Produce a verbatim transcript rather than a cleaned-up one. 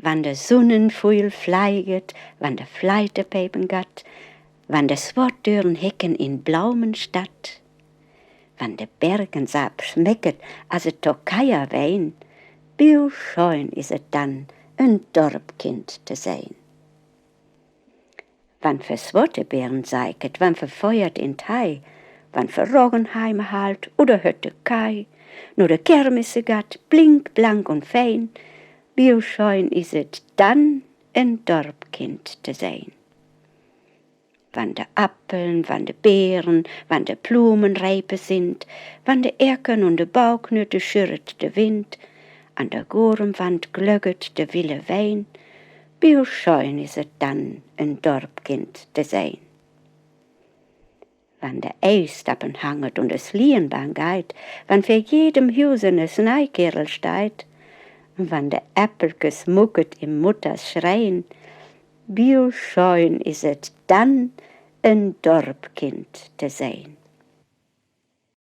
Wann de Sunnenvuil fleiget, wann de Fleite pepen gatt, wann de Swattdören hicken in Blaumenstadt, wann de Bergensaap smecket as et Tokaja Wien, bieschöön is et dann, en Dorpkind to sien. Wann för Swatteberen seiket, wann för Fööt in Tei, wann för Roggenheime halt oder Hötte Kei, no de Kermisse gatt, blink, blank un fien, bieschöön is et dann, en Dorpkind to sien. Wann de Appeln, wann de Beren, wann de Plumen reipe sind, wann de Ecken un de Booknütte schüddet de Wind, an de Gorenwand glögget de wille Wien, bieschöön is et dann, en Dorpkind to sien. Wann de Eisstappen hanget un de Slienbahn geiht, wann vör jedem Huus ene Sneekerel steiht, wann de Appelkes mucket in Mutters Schreen, bieschöön is et dann, en Dorpkind to sien.